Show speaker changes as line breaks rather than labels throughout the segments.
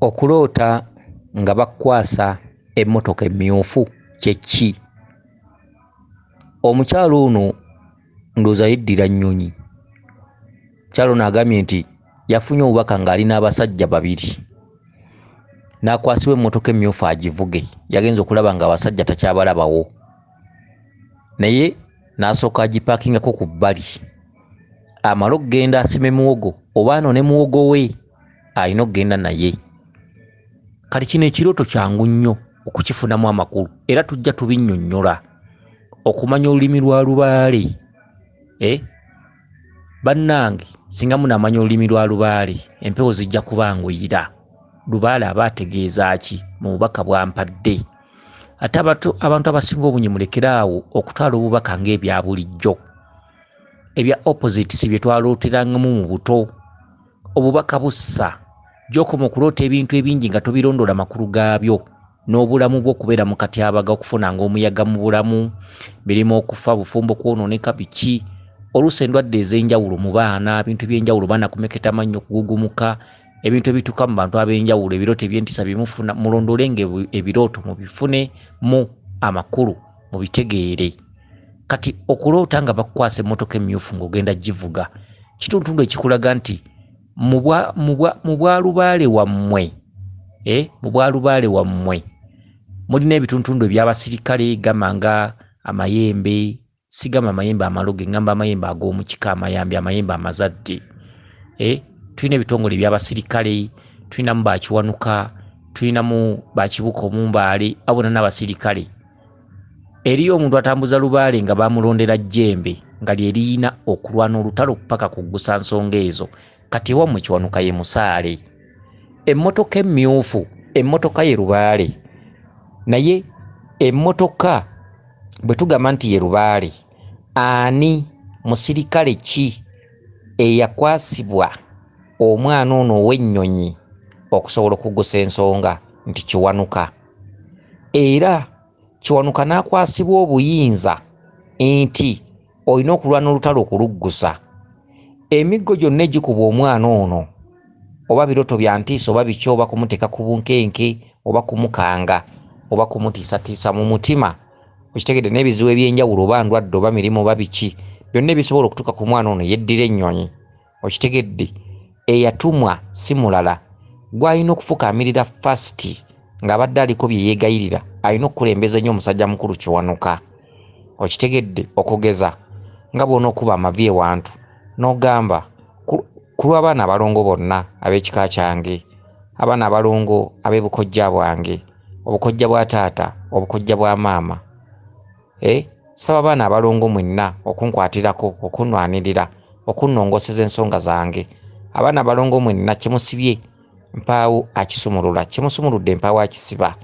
Okuloota nga bakukwasa emmotoka emmyufu kye ki? Omukyala ono ndowooza yeddira nnyonyi. Omukyala ono agambye nti yafunye obubaka ng'ali n'abasajja babiri n'akwasibwa emmotoka emmyufu agivuge. Yagenze okulaba ng'abasajja takyabalabawo naye n'asooka agipaakingako ku bbali amale okugenda asime muwogo oba anone muwogo we alina okugenda naye. Kati kino ekirooto kyangu nnyo okukifunamu amakulu era tujja tubinnyonnyola okumanya olulimi lwa lubaale. Bannange singa munaamanya olulimi lwa lubaale empewo zijja kubanguyira. Lubaale aba ategeeza ki mu bubaka bw'ampadde? Ate abantu abasinga obungi mulekere awo okutwala obubaka ng'ebya bulijjo ebya opposites bye twalooterangamu mu buto. Obubaka bussa gy'okoma okuloota ebintu ebingi nga tobirondola makulu gaabyo n'obulamu bwo okubeera mu katyabaga, okufunanga omuyaga mu bulamu, mirimu okufa, bufumbo kwonooneka, biki, oluusi endwadde ez'enjawulo mu baana, bintu by'enjawulo, baana kumeketa mannyo, okugugumuka, ebintu ebituuka mu bantu ab'enjawulo, ebirooto eby'entiisa bye mufuna, mulondoole ebirooto mubifune mu amakulu mubitegeere. Kati okuloota nga bakukwasa emmotoka emmyufu ng'ogenda givuga kitundutundu ekikulaga nti mu bwalubaale wammwe, mu bwalubaale wammwe mulina ebitundutundu eby'abasirikale gamba nga amayembe, sigamba amayembe amaloge, ngamba amayembe ag'omu kika, amayambi, amayembe amazadde. Tulina ebitongole eby'abasirikale, tulinamu bakiwanuka, tulinamu bakibuka omumbaale, abo bonna n'abasirikale. Eriyo omuntu atambuza lubaale nga bamulondera jjembe nga lye liyina okulwana olutalo paka kuggusa nsonga ezo. Kati ewammwe Kiwanuka ye musaale. Emmotoka emmyufu, emmotoka ye lubaale. Naye emmotoka bwe tugamba nti ye lubaale, ani musirikale ki eyakwasibwa omwana ono ow'ennyonyi okusobola okuggusa ensonga nti Kiwanuka? Era Kiwanuka n'akwasibwa obuyinza nti olina okulwana olutalo okuluggusa. Emiggo gyonna egikubwa omwana ono oba birooto bya ntiisa oba biki, oba kumuteeka ku bunkenke oba kumukanga oba kumutiisatiisa mu mutima, okitegedde, n'ebizibu eby'enjawulo oba ndwadde oba mirimu oba biki byonna ebisobola okutuuka ku mwana ono yeddira ennyonyi, okitegedde, eyatumwa si mulala gw'alina okufukaamirira fasiti ng'abadde aliko bye yeegayirira, alina okukulembeza ennyo omusajja mukulu Kiwanuka, okitegedde. Okugeza nga bw'onookuba amavi ewantu n'ogamba ku lw'abaana abalongo bonna ab'ekika kyange, abaana abalongo ab'ebukojja bwange, obukojja bwa taata, obukojja bwa maama, saba abaana abalongo mwenna okunkwatirako, okunnwanirira, okunnongoseza ensonga zange. Abaana abalongo mwenna kye musibye mpaawo akisumulula, kye musumuludde mpaawo akisiba.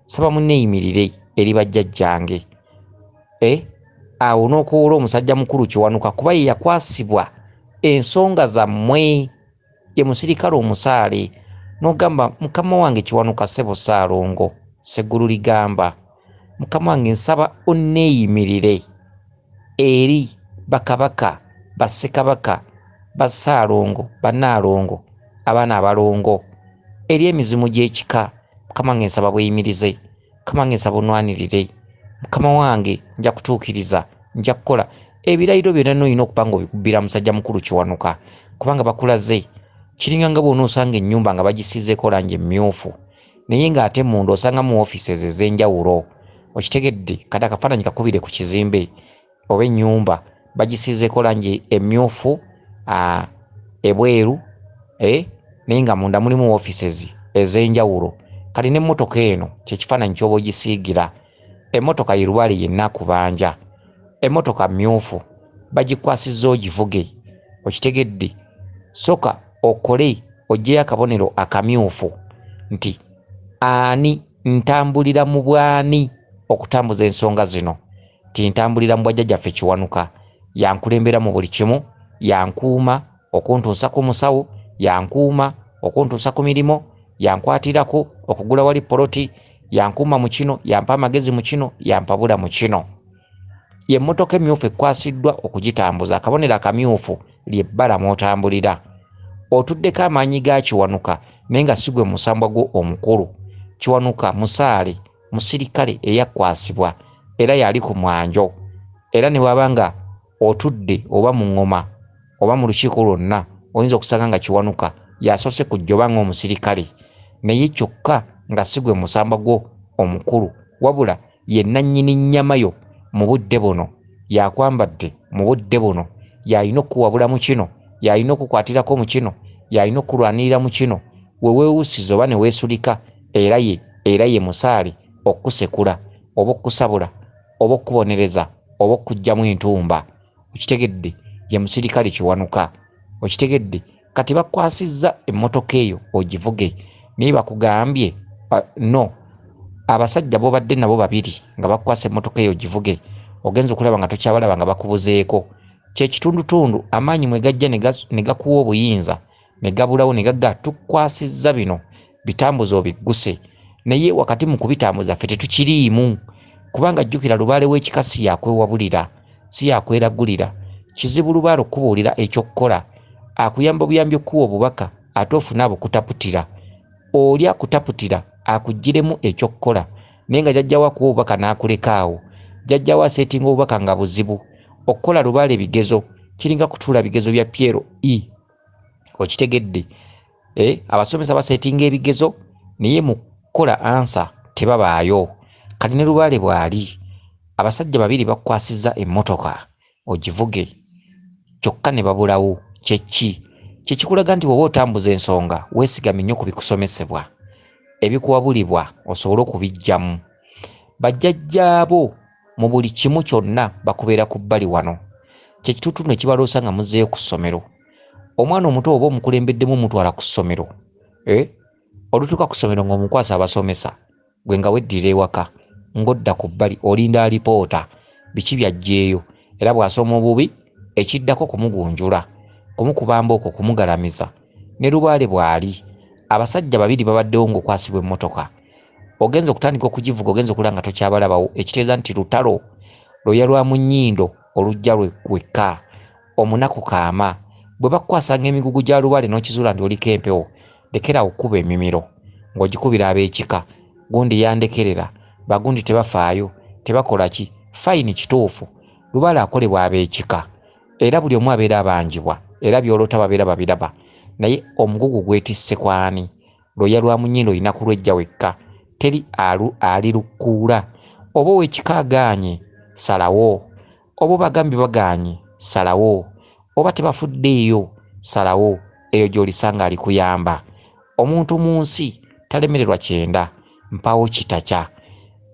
Saba munneeyimirire eri bajjajjange. Awo n'okuwola omusajja mukulu Kiwanuka kuba ye yakwasibwa ensonga zammwe, ye musirikale omusaale, n'ogamba mukama wange Kiwanuka ssebo Ssaalongo Sseggulu ligamba, mukama wange nsaba onneeyimirire eri bakabaka, bassekabaka, bassaalongo, bannaalongo, abaana abalongo, eri emizimu gy'ekika. Mukama wange nsaba bweyimirize, mukama wange nsaba onnwanirire, mukama wange nja kutuukiriza, nja kukola ebirayiro byonna n'olina okuba ng'obikubbira musajja mukulu Kiwanuka, kubanga bakulaze kiringa nga bw'onoosanga ennyumba nga bagisiizeeko langi emmyufu naye ng'ate munda osangamu offices ez'enjawulo, okitegedde. Kati akafaananyi kakubire ku kizimbe oba ennyumba bagisiizeeko langi emmyufu ebweru, naye nga munda mulimu offices ez'enjawulo. Kati n'emmotoka eno kyekifaananyi ky'oba ogisiigira. Emmotoka ye lubaale yenna akubanja, emmotoka mmyufu bagikwasizza ogivuge, okitegedde. Sooka okole oggyeyo akabonero akamyufu nti ani ntambulira mu bwani okutambuza ensonga zino, nti ntambulira mu bwajjajjaffe Kiwanuka, yankulembera mu buli kimu, yankuuma okuntuusa ku musawo, yankuuma okuntuusa ku mirimu, yankwatirako okugula wali poloti, yankuuma mu kino, yampa amagezi mu kino, yampabula mu kino. Ye mmotoka emmyufu ekkwasiddwa okugitambuza. Akabonero akamyufu lye bbala mw'otambulira. Otuddeko amaanyi ga Kiwanuka naye nga si gwe musambwa gwo omukulu. Kiwanuka musaale, musirikale eyakwasibwa era yali ku mwanjo. Era ne bw'aba nga otudde oba mu ŋŋoma oba mu lukiiko lwonna, oyinza okusanga nga Kiwanuka yasoose kujja oba ng'omusirikale, naye kyokka nga si gwe musambwa gwo omukulu, wabula ye nannyini nnyama yo mu budde buno, yakwambadde mu budde buno, y'alina okukuwabula mu kino, y'alina okukwatirako mu kino, y'alina okulwanirira mu kino. We weewusiza oba ne weesulika, era ye musaale okukusekula oba okukusabula oba okukubonereza oba okukuggyamu entumba. Okitegedde? Ye musirikale Kiwanuka. Okitegedde? Kati bakwasizza emmotoka eyo ogivuge, naye bakugambye no abasajja b'obadde nabo babiri nga bakukwasa emmotoka eyo ogivuge, ogenze okulaba nga tokyabalaba nga bakubuzeeko. Kye kitundutundu amaanyi mwe gajja ne gakuwa obuyinza ne gabulawo ne gagga tukwasizza bino bitambuze obigguse, naye wakati mu kubitambuza ffe tetukiriimu, kubanga jjukira lubaale w'ekika si yakwewabulira, si yakweragulira. Kizibu lubaale okukubuulira ekyokukola, akuyamba buyambi okukuwa obubaka ate ofune abukutaputira. Oli akutaputira akuggyiremu ekyokukola, naye nga jjajja we akuwa obubaka n'akuleka awo. Jjajja we aseetinga obubaka nga buzibu. Okukola lubaale bigezo kiringa kutuula bigezo bya Piero E. Okitegedde? Abasomesa baseetinga ebigezo naye mu kukola ansa tebabaayo. Kati ne lubaale bw'ali, abasajja babiri bakukwasizza emmotoka ogivuge, kyokka ne babulawo. Kye ki? Kye kikulaga nti bw'oba otambuza ensonga weesigamye nnyo ku bikusomesebwa, ebikuwabulibwa osobole okubiggyamu. Bajjajjaabo mu buli kimu kyonna bakubeera ku bbali wano. Kye kituutu ne kibaloosa nga muzzeeyo ku ssomero. Omwana omuto oba omukulembeddemu omutwala ku ssomero, olutuuka ku ssomero ng'omukwasa abasomesa, gwe nga weddira ewaka ng'odda ku bbali olinda alipoota biki by'aggyeeyo, era bw'asoma obubi ekiddako kumugunjula, kumukuba mbooko, kumugalamiza. Ne lubaale bw'ali, abasajja babiri babaddewo ng'okwasibwa emmotoka. Ogenze okutandika okugivuga, ogenze okulaba nga tokyabalabawo, ekitegeeza nti lutalo lwoya lwa mu nnyindo olujja wekka. Omunaku kaama. Bwe bakukwasanga emigugu gya lubaale n'okizuula nti oliko empewo, lekera okukuba emimiro ng'ogikubira ab'ekika. Gundi yandekerera, bagundi tebafaayo, tebakola ki? Fayini kituufu. Lubaale akolebwa ab'ekika, era buli omu abeera abanjibwa, era by'oloota babeera babiraba. Naye omugugu gwetisse kw'ani? Lwoya lwa mu nnyindo olina kulwejja wekka, teri alirukuula. Oba ow'ekika agaanye, salawo. Oba obagambye bagaanye, salawo. Oba tebafuddeeyo, salawo. Eyo gy'olisanga alikuyamba. Omuntu mu nsi talemererwa kyenda, mpaawo kitakya.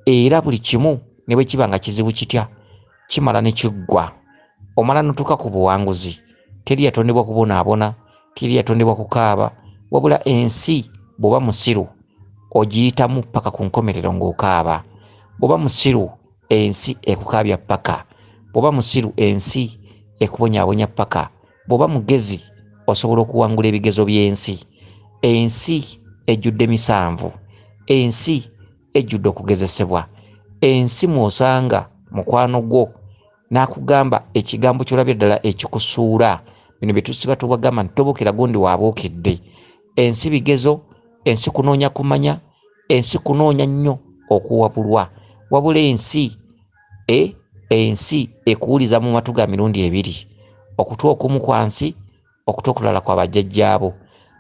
Era buli kimu ne bwe kiba nga kizibu kitya, kimala ne kiggwa. Omala n'otuuka ku buwanguzi. Teri yatondebwa kubonaabona, teri yatondebwa kukaaba, wabula ensi bw'oba musiru ogiyitamu ppaka ku nkomerero ng'okaaba. Bw'oba musiru ensi ekukaabya ppaka. Bw'oba musiru ensi ekubonyaabonya ppaka. Bw'oba mugezi osobola okuwangula ebigezo by'ensi. Ensi ejjudde misanvu, ensi ejjudde okugezesebwa. Ensi mw'osanga mukwano gwo n'akugamba ekigambo ky'olabye ddala ekikusuula. Bino bye tusiba tubagamba nti tobuukira gundi w'abuukidde. Ensi bigezo, ensi kunoonya kumanya, ensi kunoonya nnyo okuwabulwa. Wabula ensi ensi ekuwuliza mu matu ga mirundi ebiri. Okutu okumu kwa nsi, okutu okulala kwa bajjajjaabo.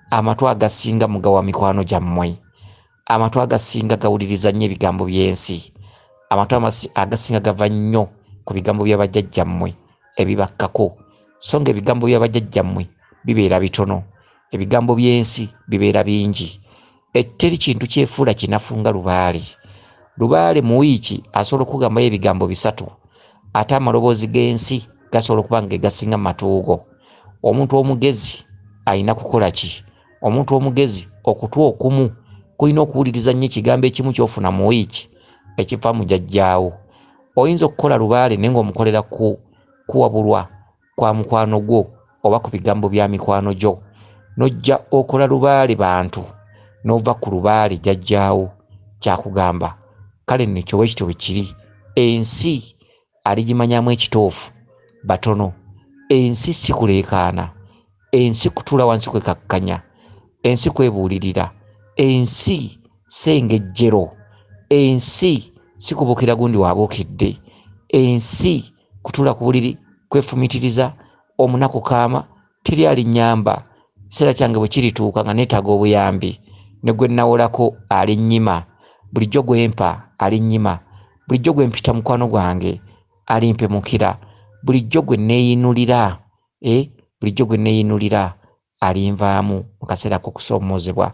Amatu agasinga mugawa mikwano gyammwe. Amatu agasinga gawuliriza nnyo ebigambo by'ensi. Amatu agasinga gava nnyo ku bigambo bya bajjajjammwe ebibakkako. So nga ebigambo bya bajjajjammwe bibeera bitono, ebigambo by'ensi bibeera bingi. Teri kintu kyefuula kinafu nga lubaale. Lubaale mu wiiki asobola okugambayo ebigambo bisatu, ate amaloboozi g'ensi gasobola okuba nga ge gasinga mu matu go. Omuntu omugezi alina kukola ki? Omuntu omugezi okutu okumu kulina okuwuliriza nnyo ekigambo ekimu ky'ofuna mu wiiki ekiva mu jjajjaawo. Oyinza okukola lubaale naye ng'omukolera ku kuwabulwa kwa mukwano gwo oba ku bigambo bya mikwano gyo. N'ojja okola lubaale bantu, n'ova ku lubaale jjajjaawo kyakugamba. Kale nno ekyo bwe kityo bwe kiri. Ensi aligimanyamu ekituufu batono. Ensi si kuleekaana. Ensi kutuula wansi kwekakkanya, ensi kwebuulirira, ensi sengejjero, ensi si kubuukira gundi waabuukidde, ensi kutuula ku buliri kwefumiitiriza, omunaku kaama, teri alinnyamba, kiseera kyange bwe kirituuka nga neetaaga obuyambi, ne gwe nnawolako alinnyima, bulijjo gwempa alinnyima, bulijjo gwe mpita mukwano gwange alimpemukira, bulijjo gwe neeyinulira, bulijjo gwe neeyinulira alinvaamu mu kaseera ak'okusoomoozebwa.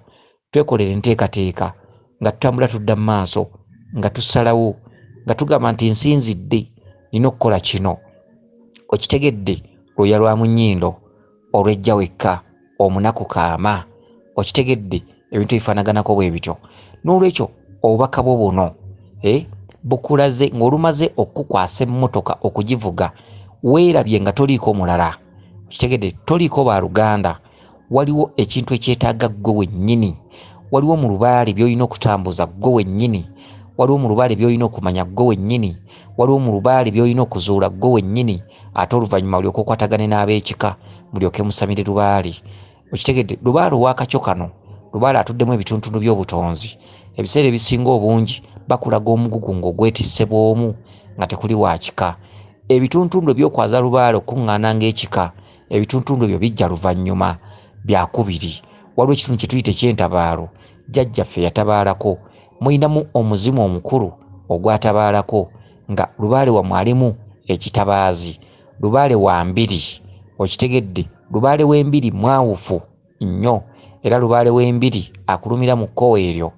Twekolere enteekateeka nga tutambula tudda mu maaso, nga tusalawo, nga tugamba nti nsinzidde nina okukola kino. Okitegedde lwoya lwa mu nnyindo olw'ejja wekka, omunaku kaama. Okitegedde ebintu ebifaanaganako bwe bityo. Noolwekyo obubaka bwo buno bukulaze ng'olumaze okukukwasa emmotoka okugivuga, weerabye nga toliiko mulala. Okitegedde toliiko baluganda, waliwo ekintu ekyetaaga ggwe wennyini, waliwo mu lubaale by'olina okutambuza ggwe wennyini, waliwo mu lubaale by'olina okumanya ggwe wennyini, waliwo mu lubaale by'olina okuzuula ggwe wennyini, ate oluvannyuma olyoke okwatagane n'ab'ekika mulyoke musamire lubaale. Okitegedde lubaale ow'akakyo kano, lubaale atuddemu ebituntundu by'obutonzi. Ebiseera ebisinga obungi bakulaga omugugu ng'ogwetisse bw'omu nga tekuli wa kika. Ebituntundu eby'okwaza lubaale okuŋŋaana ng'ekika, ebituntundu ebyo bijja luvannyuma byakubiri. Waliwo ekitundu kye tuyita eky'entabaalo, jjajjaffe yatabaalako, mulinamu omuzimu omukulu ogwatabaalako nga lubaale wammwe alimu ekitabaazi, lubaale wa mbiri. Okitegedde lubaale w'embiri mwawufu nnyo, era lubaale w'embiri akulumira mu kkowe eryo.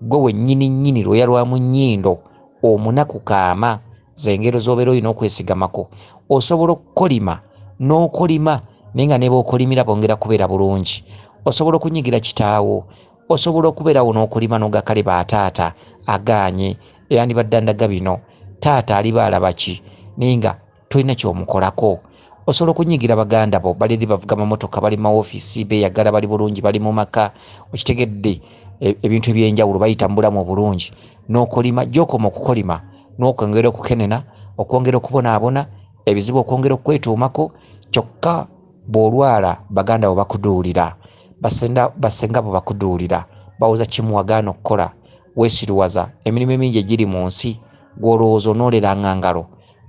Ggwe wennyini nnyini lwoya lwa mu nnyindo, omunaku kaama, z'engero z'obeera olina okwesigamako. Osobola okukolima n'okolima naye nga ne b'okolimira bongera kubeera bulungi. Osobola okunyigira kitaawo, osobola okubeerawo n'okolima n'ogakale bataata agaanye eyandibadde andaga bino, taata aliba alaba ki, naye nga tolina ky'omukolako. Osobola okunyigira baganda bo, bali eri bavuga mamotoka, bali mu mawofiisi, beeyagala, bali bulungi, bali mu maka. Okitegedde ebintu ebyenjawulo, bayita mu bulamu obulungi. N'okolima, gy'okoma okukolima n'okwongera okukenena, okwongera okubonaabona, ebizibu okwongera okwetuumako. Kyokka bw'olwala baganda bo bakuduulira, basenga bo bakuduulira, bawoza kimu wagaana okukola, weesiruwaza emirimu emingi egiri mu nsi, gw'olowooza onooleranga ngalo,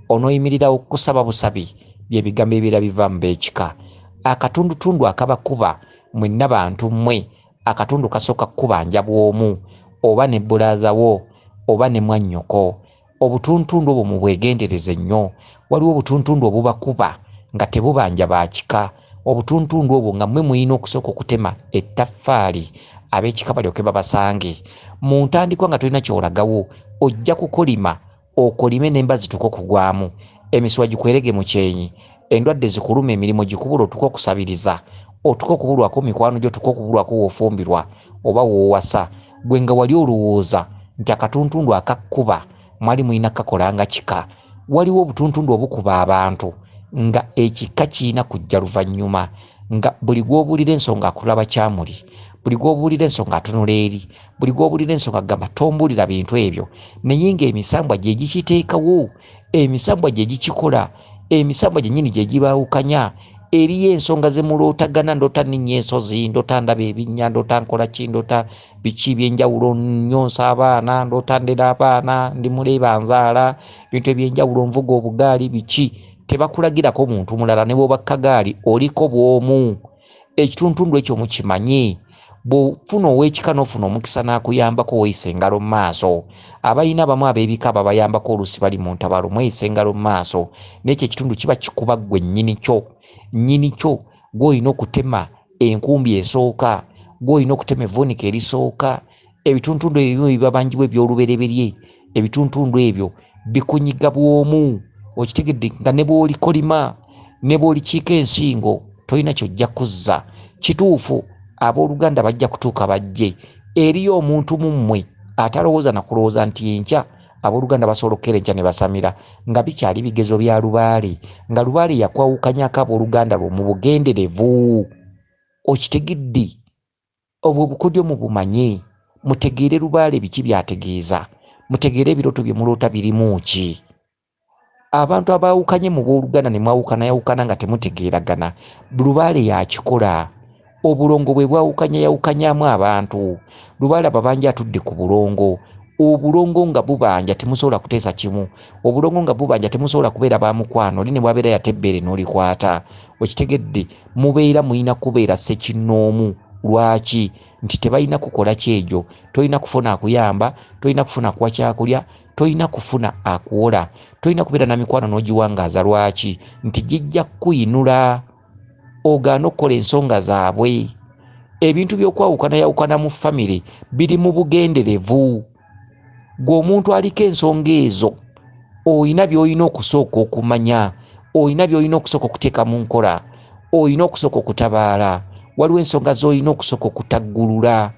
onooyimirirawo kusaba busabi, bye bigambo ebibeera biva mu b'ekika. Akatundutundu akabakuba mwenna bantu mmwe, akatundu kasooka kukubanja bw'omu, oba ne bbulaaza wo, oba ne mwannyoko. Obutuntundu obwo mubwegendereze nnyo. Waliwo obutuntundu obubakuba nga tebubanja ba kika. Obutuntundu obwo nga mmwe mulina okusooka okutema ettaffaali ab'ekika balyoke babasange. Mu ntandikwa nga tolina ky'olagawo, ojja kukolima, okolime n'emba zituuke okugwamu, emisuwa gikwerege mu kyenyi, endwadde zikulume, emirimu gikubula, otuuke okusabiriza, otuuke okubulwako mikwano gyo, otuuke okubulwako w'ofumbirwa oba w'owasa. Gwe nga wali olowooza nti akatuntundu akakkuba mwali mulina kukakola nga kika. Waliwo obutuntundu obukuba abantu nga ekika kirina kujja luvannyuma, nga buli gw'obuulira ensonga akulaba kyamuli, buli gw'obuulira ensonga atunula eri, buli gw'obuulira ensonga agamba tombuulira bintu ebyo, naye ng'emisambwa gye gikiteekawo, emisambwa gye gikikola, emisambwa gyennyini gye gibaawukanya. Eriyo ensonga ze mulootagana, ndoota nninnya ensozi, ndoota ndaba ebinnya, ndoota nkola ki, ndoota biki ebyenjawulo, nnyonsa abaana, ndoota ndera abaana, ndi muleeba nzaala, bintu ebyenjawulo, nvuga obugaali, biki. Tebakulagirako muntu mulala, ne bw'oba kagaali oliko bw'omu. Ekituntundu ekyo mukimanye. Bw'ofuna ow'ekika n'ofuna omukisa n'akuyambako, weeyise engalo mu maaso. Abalina abamu ab'ebika ababayambako oluusi bali mu ntabalo, mweyise engalo mu maaso. Naye ekyo ekitundu kiba kikuba ggwe nnyini kyo. Nnyini kyo gw'olina okutema enkumbi esooka, gw'olina okutema evvuunike erisooka. Ebituntundu ebimu ebibabanjibwa eby'olubereberye, ebituntundu ebyo bikunyiga bw'omu. Okitegedde nga ne bw'olikolima, ne bw'olikiika ensingo, tolina ky'ojja kuzza. Kituufu abooluganda bajja kutuuka bajje. Eriyo omuntu mu mmwe atalowooza na kulowooza nti enkya abooluganda basobola okukeera enkya ne basamira, nga bikyali bigezo bya lubaale, nga lubaale yakwawukanyako abooluganda lwo mu bugenderevu. Okitegedde obwo obukodyo mubumanye, mutegeere lubaale biki by'ategeeza, mutegeere ebirooto bye muloota birimu ki. Abantu abaawukanye mu booluganda ne mwawukanayawukana nga temutegeeragana, lubaale yakikola. Obulongo bwe bwawukanya yawukanyaamu abantu. Lubaale ababanja atudde ku bulongo. Obulongo nga bubanja temusobola kuteesa kimu. Obulongo nga bubanja temusobola kubeera ba mukwano, oli ne bw'abeera yatebbeere n'olikwata. Okitegedde, mubeera mulina kubeera ssekinnoomu. Lwaki? Nti tebalina kukola kyejo. Tolina kufuna akuyamba, tolina kufuna akuwa kyakulya, tolina kufuna akuwola, tolina kubeera na mikwano n'ogiwangaaza. Lwaki? Nti gijja kukuyinula ogaana okukola ensonga zaabwe. Ebintu by'okwawukanayawukana mu famire biri mu bugenderevu. Gwe omuntu aliko ensonga ezo olina by'olina okusooka okumanya, olina by'olina okusooka okuteeka mu nkola, olina okusooka okutabaala. Waliwo ensonga z'olina okusooka okutaggulula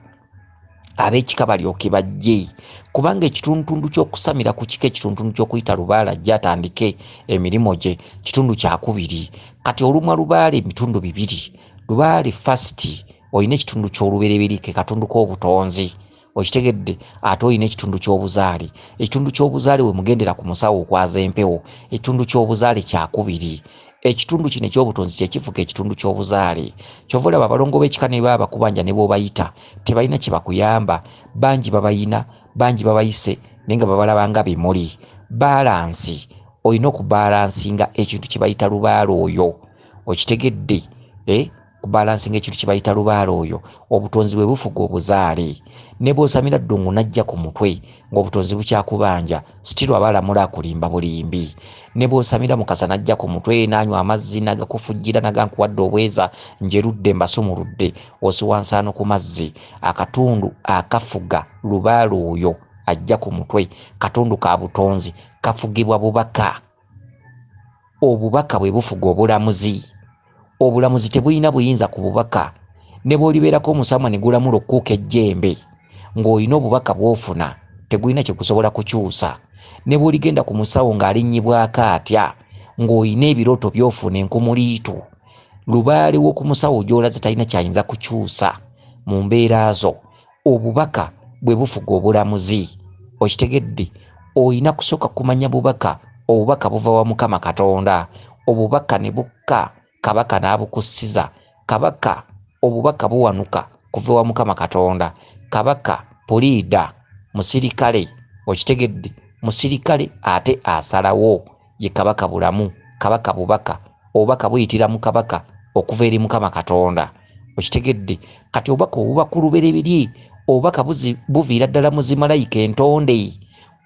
ab'ekika balyoke bajje, kubanga ekitundutundu ky'okusamira ku kika, ekitundutundu ky'okuyita lubaale ajje atandike emirimu gye, kitundu kyakubiri. Kati olumwa lubaale ebitundu bibiri. Lubaale first olina ekitundu ky'olubereberye, ke katundu k'obutonzi, okitegedde, ate olina ekitundu ky'obuzaale. Ekitundu ky'obuzaale we mugendera ku musawo okwaza empewo. Ekitundu ky'obuzaale kyakubiri. Ekitundu kino eky'obutonzi kye kifuga ekitundu ky'obuzaale. Ky'ova olaba abalongo b'ekika ne baba bakubanja ne bw'obayita tebalina kye bakuyamba. Bangi babayina, bangi babayise, naye nga babalaba nga bimuli. Baalansi, olina okubalansinga ekintu kye bayita lubaale oyo. Okitegedde, kubalansinga ekintu kye bayita lubaale oyo. Obutonzi bwe bufuga obuzaale. Ne bw'osamira ddungu n'ajja ku mutwe ng'obutonzi bukyakubanja, sitiro aba alamula akulimba bulimbi. Ne bw'osamira Mukasa n'ajja ku mutwe n'anywa amazzi n'agakufujjira n'agankuwadde obweza, njerudde mbasumuludde, osiwa nsaano ku mazzi. Akatundu akafuga lubaale oyo ajja ku mutwe katundu ka butonzi, kafugibwa bubaka. Obubaka bwe bufuga obulamuzi. Obulamuzi tebulina buyinza ku bubaka. Ne bw'olibeerako omusamwa ne gulamula okkuuka ejjembe, ng'olina obubaka bw'ofuna, tegulina kye gusobola kukyusa. Ne bw'oligenda ku musawo ng'alinnyibwako atya, ng'olina ebirooto by'ofuna enkumuliitu, lubaale w'oku musawo gy'olaze talina ky'ayinza kukyusa mu mbeera zo. Obubaka bwe bufuga obulamuzi. Okitegedde, olina kusooka kumanya bubaka. Obubaka buva wa Mukama Katonda. Obubaka ne bukka, kabaka n'abukussiza. Kabaka obubaka buwanuka kuva wa Mukama Katonda. Kabaka puliida musirikale, okitegedde, musirikale ate asalawo ye kabaka bulamu, kabaka bubaka. Obubaka buyitira mu kabaka okuva eri Mukama Katonda. Okitegedde, kati obubaka obuba ku lubereberye, obubaka buviira ddala mu zimalayika entonde.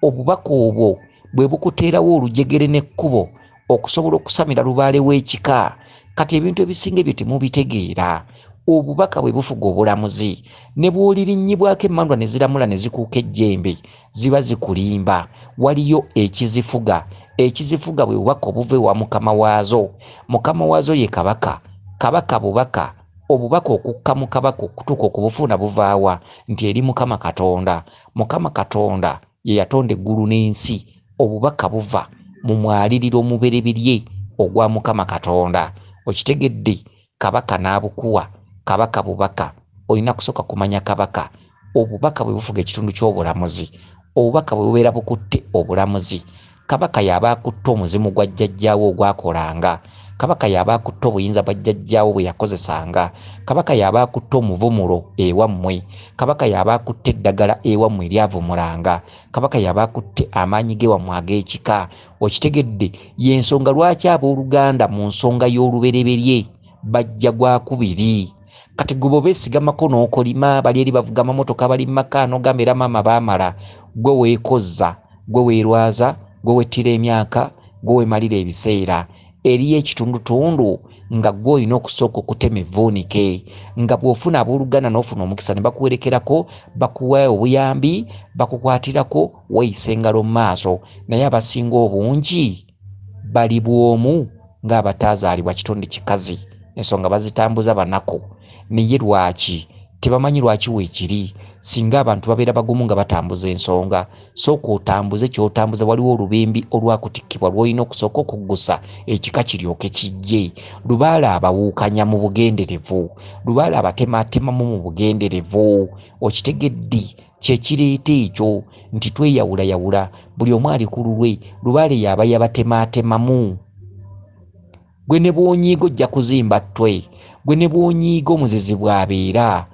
Obubaka obwo bwe bukuteerawo olujegere n'ekkubo okusobola okusamira lubaale w'ekika. Kati ebintu ebisinga ebyo temubitegeera. Obubaka bwe bufuga obulamuzi. Ne bw'olirinnyibwako emmandwa ne ziramula ne zikuuka ejjembe, ziba zikulimba. Waliyo ekizifuga. Ekizifuga bwe bubaka obuva ewa mukama waazo. Mukama waazo ye kabaka. Kabaka bubaka. Obubaka okukka mu kabaka okutuuka okubufuna buvaawa? Nti eri Mukama Katonda. Mukama Katonda ye yatonda eggulu n'ensi. Obubaka buva mu mwaliriro omubereberye ogwa Mukama Katonda. Okitegedde, kabaka n'abukuwa. Kabaka bubaka. Olina kusooka kumanya kabaka. Obubaka bwe bufuga ekitundu ky'obulamuzi. Obubaka bwe bubeera bukutte obulamuzi. Kabaka y'aba akutte omuzimu gwa jjajjaawo ogwakolanga. Kabaka y'aba akutte obuyinza bwa jjajjaawo bwe yakozesanga. Kabaka y'aba akutte omuvumulo ewammwe. Kabaka y'aba akutte eddagala ewammwe eryavumulanga. Kabaka y'aba akutte amaanyi g'ewammwe ag'ekika. Okitegedde, y'ensonga lwaki abooluganda mu nsonga y'olubereberye bajja gwakubiri. Kati gwe bw'obeesigamako n'okolima, bali eri bavuga amamotoka, bali mu maka, n'ogamba era maama baamala. Gwe weekozza, gwe weerwaza, gwe wettira emyaka, gwe weemalira ebiseera. Eriyo ekitundutundu nga gwe olina okusooka okutema evvuunike, nga bw'ofuna abooluganda n'ofuna omukisa ne bakuwerekerako, bakuwa obuyambi, bakukwatirako, weeyisa engalo mu maaso. Naye abasinga obungi bali bw'omu ng'abatazaalibwa kitonde kikazi. Ensonga bazitambuza banaku. Naye lwaki Tebamanyi lwaki weekiri. Singa abantu babeera bagumu nga batambuza ensonga, sooka otambuze ky'otambuza. Waliwo olubimbi olwakutikkibwa lw'olina okusooka okuggusa ekika kiryoke kijje. Lubaale abawuukanya mu bugenderevu, lubaale abatemaatemamu mu bugenderevu. Okitegedde? Kyekireeta ekyo nti tweyawulayawula, buli omu ali ku lulwe. Lubaale y'aba yabatemaatemamu. Gwe ne bw'onyiiga ojja kuzimba ttwe, gwe ne bw'onyiiga omuzizi bw'abeera.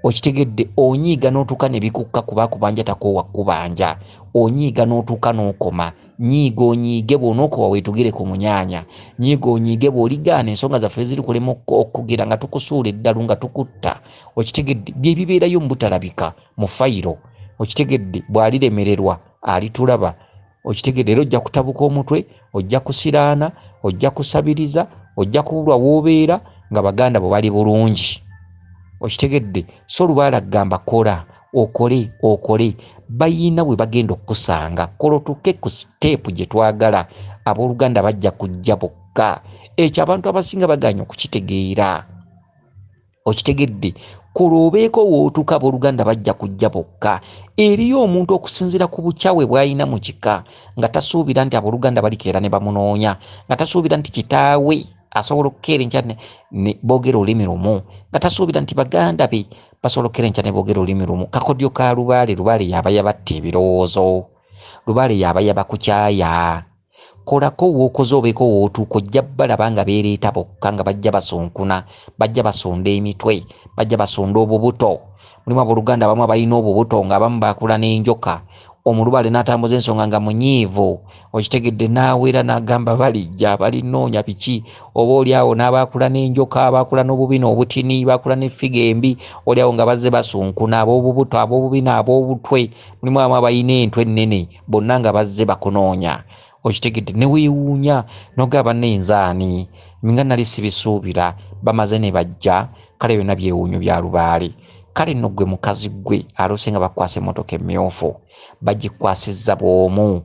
Okitegedde? Onyiiga n'otuuka ne bikukka, kuba akubanja takoowa kkubanja. Onyiiga n'otuuka n'okoma. Nyiiga onyiige, bw'onookowa weetugire ku munyaanya. Nyiiga onyiige, bw'oligaana ensonga zaffe ziri kulema okugira nga tukusuula eddalu nga tukutta. Okitegedde? Bye bibeerayo mu butalabika mu fayiro. Okitegedde? Bw'aliremererwa alitulaba. Okitegedde? Era ojja kutabuka omutwe, ojja kusiraana, ojja kusabiriza, ojja kubulwa w'obeera nga baganda bo bali bulungi. Okitegedde? So lubaale agamba kola, okole, okole. Bayina bwe bagenda okukusanga. Kola otuuke ku siteepu gye twagala. Abooluganda bajja kujja bokka. Ekyo abantu abasinga bagaanye okukitegeera. Okitegedde? Kola obeeko w'otuuka, abooluganda bajja kujja bokka. Eriyo omuntu okusinziira ku bukyawe bw'alina mu kika nga tasuubira nti abooluganda balikeera ne bamunoonya, nga tasuubira nti kitaawe asobola okukeera enkya ne boogera olulimi lumu, nga tasuubira nti baganda be basobola okukeera enkya ne boogera olulimi lumu. Kakodyo ka lubaale, lubaale y'aba yabatta ebirowoozo, lubaale y'aba yabakukyaya. Kolako w'okoze obeeko w'otuuka, ojja balaba nga beereeta bokka, nga bajja basunkuna, bajja basonda emitwe, bajja basonda obubuto. Mulimu abooluganda abamu abalina obubuto ng'abamu baakula n'enjoka. Omulubaale n'atambuza ensonga nga munyiivu. Okitegedde? N'awera n'agamba balijja balinoonya biki, oba oli awo n'abaakula n'enjoka, abaakula n'obubina obutini, baakula n'effiga embi, oli awo nga bazze basunkuna, ab'obubuto, ab'obubina, ab'obutwe. Mulimu abamu abalina entwe ennene, bonna nga bazze bakunoonya. Okitegedde? Ne weewuunya n'ogamba nenzaani nga nali sibisuubira, bamaze ne bajja. Kale byonna byewuunyo bya lubaale. Kale nno ggwe mukazi ggwe aloose nga bakwasa emmotoka emmyufu, bagikwasizza bw'omu.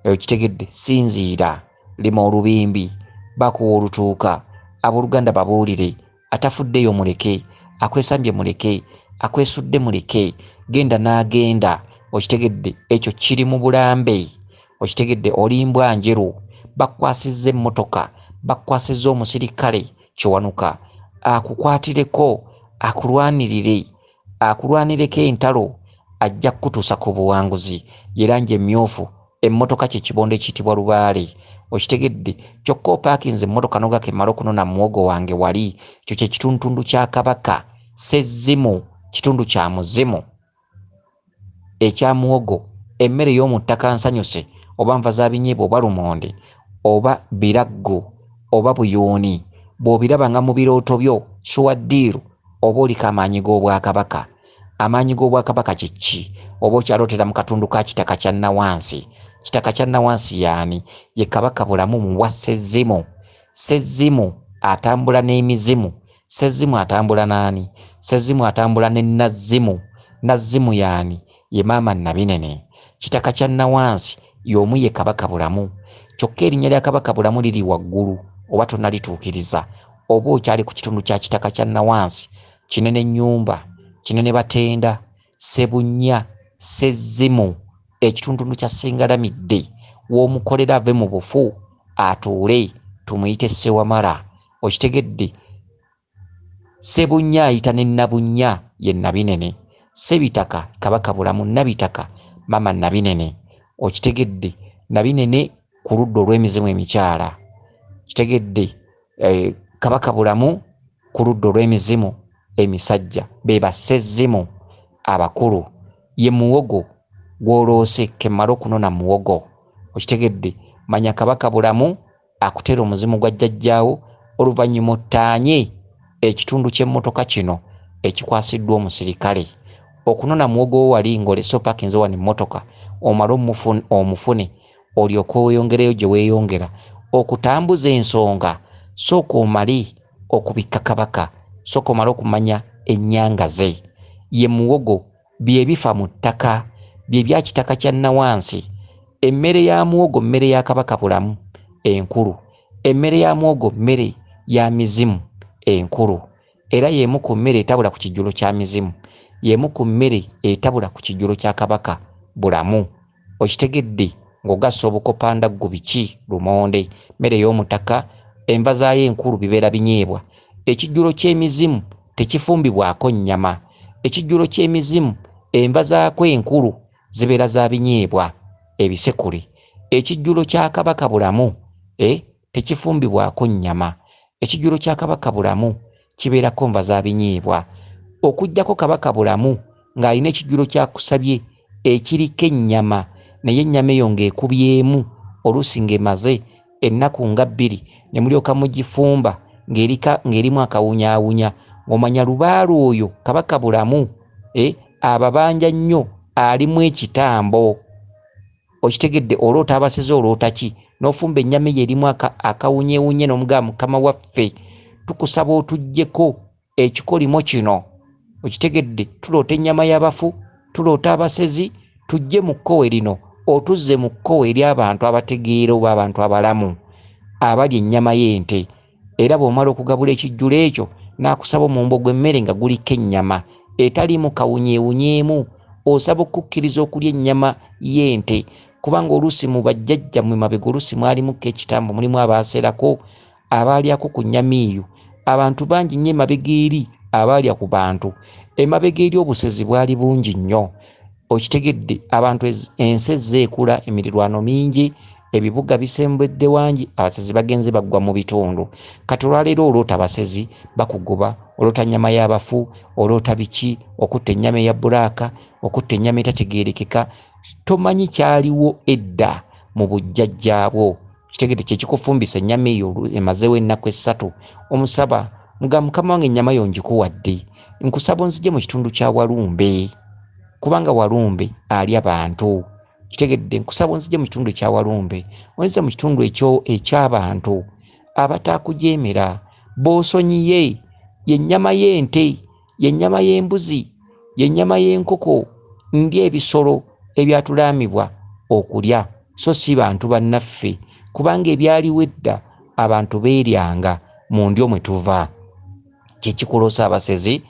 Okitegedde? Sinziira, lima olubimbi, bakuwa olutuuka, abooluganda babuulire, atafuddeyo muleke, akwesambye muleke, akwesudde muleke, genda n'agenda. Okitegedde? Ekyo kiri mu bulambe. Okitegedde? Oli mbwa njeru, bakwasizza emmotoka, bakwasizza omusirikale Kiwanuka akukwatireko, akulwanirire, akulwanireko entalo, ajja kukutuusa ku buwanguzi. Ye langi emmyufu, emmotoka kye kibondo ekiyitibwa lubaale. Okitegedde? Kyokka opaakinze emmotoka n'ogaka emmale okunona muwogo wange wali. Ekyo kye kitundutundu kya Kabaka. Sezzimu kitundu kya muzimu ekya muwogo. Emmere y'omu ttaka nsanyuse, oba nva za binyeebwa oba lumonde oba biraggo oba buyuuni, bw'obiraba nga mu birooto byo sure deal, oba oliko amaanyi g'obwakabaka. Amaanyi g'obwakabaka kye ki? Oba okyalootera mu katundu ka Kitaka kya Nnawansi. Kitaka kya Nnawansi y'ani? Ye Kabaka Bulamu mu bwa Sezzimu. Sezzimu atambula n'emizimu. Sezzimu atambula n'ani? Sezzimu atambula ne Nazzimu. Nazzimu y'ani? Ye maama Nabinene. Kitaka kya Nnawansi y'omu ye Kabaka Bulamu. Kyokka erinnya lya Kabaka Bulamu liri waggulu, oba tonnalituukiriza, oba okyali ku kitundu kya Kitaka kya Nnawansi. Kinene nnyumba, kinene batenda, Ssebunnya, Sezzimu, ekitundutundu kya Ssengalamidde, w'omukolera ave mu bufu atuule, tumuyite Ssewamala. Okitegedde? Ssebunnya ayita ne Nabunnya ye Nabinene. Ssebitaka Kabaka Bulamu, Nabitaka maama Nabinene. Okitegedde? Nabinene ku ludda olw'emizimu emikyala. Kitegedde? Kabaka Bulamu ku ludda olw'emizimu emisajja, be bassezzimu abakulu. Ye muwogo gw'oloose kemmale okunona muwogo. Okitegedde? Manya Kabaka Bulamu akuteera omuzimu gwa jjajjaawo, oluvannyuma ottaanye ekitundu ky'emmotoka kino ekikwasiddwa omusirikale. Okunona muwogo wo wali ng'olese opaakinze wano emmotoka, omale omufune olyoke weeyongereyo gye weeyongera. Okutambuza ensonga, sooka omale okubikka Kabaka, sooka omale okumanya ennyanga ze. Ye muwogo bye bifa mu ttaka, bye bya Kitaka kya Nnawansi. Emmere ya muwogo mmere ya Kabaka Bulamu enkulu. Emmere ya muwogo mmere ya mizimu enkulu. Era y'emu ku mmere etabula ku kijjulo kya mizimu, y'emu ku mmere etabula ku kijjulo kya Kabaka Bulamu. Okitegedde? Ng'ogassa obukopandaggu biki lumonde, mmere y'omutaka, enva zaayo enkulu bibeera binyeebwa. Ekijjulo ky'emizimu tekifumbibwako nnyama. Ekijjulo ky'emizimu enva zaakwo enkulu zibeera za binyeebwa ebisekule. Ekijjulo kya Kabaka Bulamu tekifumbibwako nnyama. Ekijjulo kya Kabaka Bulamu kibeerako nva za binyeebwa. Okuggyako Kabaka Bulamu ng'alina ekijjulo kyakusabye ekiriko ennyama, naye ennyama eyo ng'ekubyemu oluusi ng'emaze ennaku nga 2 ne mulyoka mugifumba ng'erimu akawunyaawunya, ng'omanya lubaale oyo Kabaka Bulamu ababanja nnyo, alimu ekitambo. Okitegedde? Oloota abaseze, oloota ki? N'ofumba ennyama eyo erimu akawunyewunye n'omugamba, Mukama waffe tukusaba otuggyeko ekikolimo kino. Okitegedde? Tuloota ennyama y'abafu, tuloota abasezi, tujje mu kkowe lino, otuzze mu kkowe ery'abantu abategeera oba abantu abalamu abalya ennyama y'ente. Era bw'omala okugabula ekijjulo ekyo, n'akusaba omuwumbo gw'emmere nga guliko ennyama etaliimu kawunyewunyeemu. Osaba okukkiriza okulya ennyama y'ente, kubanga oluusi mu bajjajjammwe mabega oluusi mwalimukko ekitambo, mulimu abaaserako abaalyako ku nnyama eyo. Abantu bangi nnyo emabega eri abaalya ku bantu. Emabega eri obusezi bwali bungi nnyo. Okitegedde? Abantu ensi ezze ekula, emirirwano mingi, ebibuga bisembedde wangi, abasezi bagenze baggwa mu bitundu. Kati olwaleero oloota abasezi bakugoba, oloota nnyama y'abafu, oloota biki, okutta ennyama eya bbulaaka, okutta ennyama etategeerekeka. Tomanyi kyaliwo edda mu bujjajjaabwo. Kitegedde? Kyekikufumbisa ennyama eyo emazeewo ennaku 3. Omusaba nga Mukama wange ennyama yo ngikuwadde, nkusaba onzigye mu kitundu kya Walumbe, kubanga Walumbe alya bantu. Kitegedde? Nkusaba onzigye mu kitundu ekya Walumbe, onzigye mu kitundu ekyo eky'abantu abataakujeemera, b'osonyiye. Yennyama y'ente, yennyama y'embuzi, yennyama y'enkoko, ndya ebisolo ebyatulaamibwa okulya, so si bantu bannaffe, kubanga ebyaliwo edda abantu beeryanga mu ndyo mwe tuva. Kyekikuloosa abasezi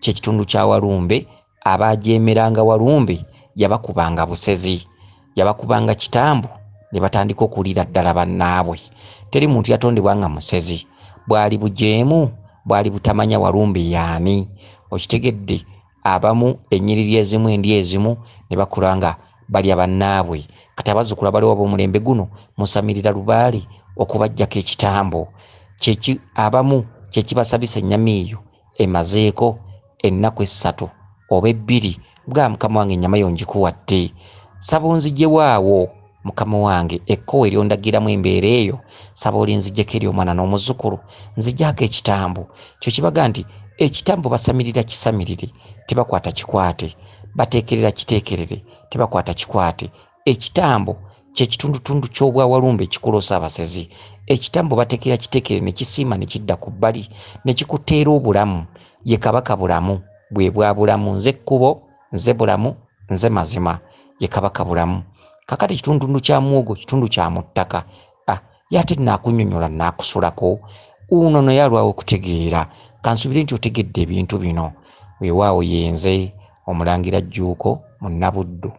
kyekitundu kya Walumbe. Abaajeemeranga Walumbe yabakubanga busezi, yabakubanga kitambo ne batandika okuliira ddala bannaabwe. Teri muntu yatondebwa nga musezi, bwali bujeemu, bwali butamanya Walumbe yaani. Okitegedde? Abamu ennyiriri ezimu, endi ezimu ne bakula nga balya bannaabwe. Kati abazzukulu abaliwo ab'omulembe guno musamirira lubaale okubaggyako ekitambo. Abamu kyekibasabisa ennyama eyo emazeeko ennaku 3 oba 2. Bwa Mukama wange ennyama yo ngikuwadde, saba onzigyewo awo Mukama wange ekkowe eryondagiramu embeera eyo, saba olinzigyeko eri omwana n'omuzzukulu, nzigyako ekitambo. Kyo kibaga nti ekitambo basamirira kisamirire, tebakwata kikwate, bateekerera kiteekerere, tebakwata kikwate. Ekitambo kyekitundutundu ky'obwawalumbe ekikuloosa abasezi. Ekitambo bateekera kiteekere ne kisiima ne kidda ku bbali ne kikuteera obulamu. Ye Kabaka Bulamu, bwe bwa bulamu. Nze kkubo, nze bulamu, nze mazima. Ye Kabaka Bulamu. Kakati kitundutundu kya muwogo, kitundu kya mu ttaka. Ye ate naakunnyonnyola naakusulako. Uno naye alwawo okutegeera. Kansuubire nti otegedde ebintu bino. Weewaawo yenze Omulangira Jjuuko Munnabuddu.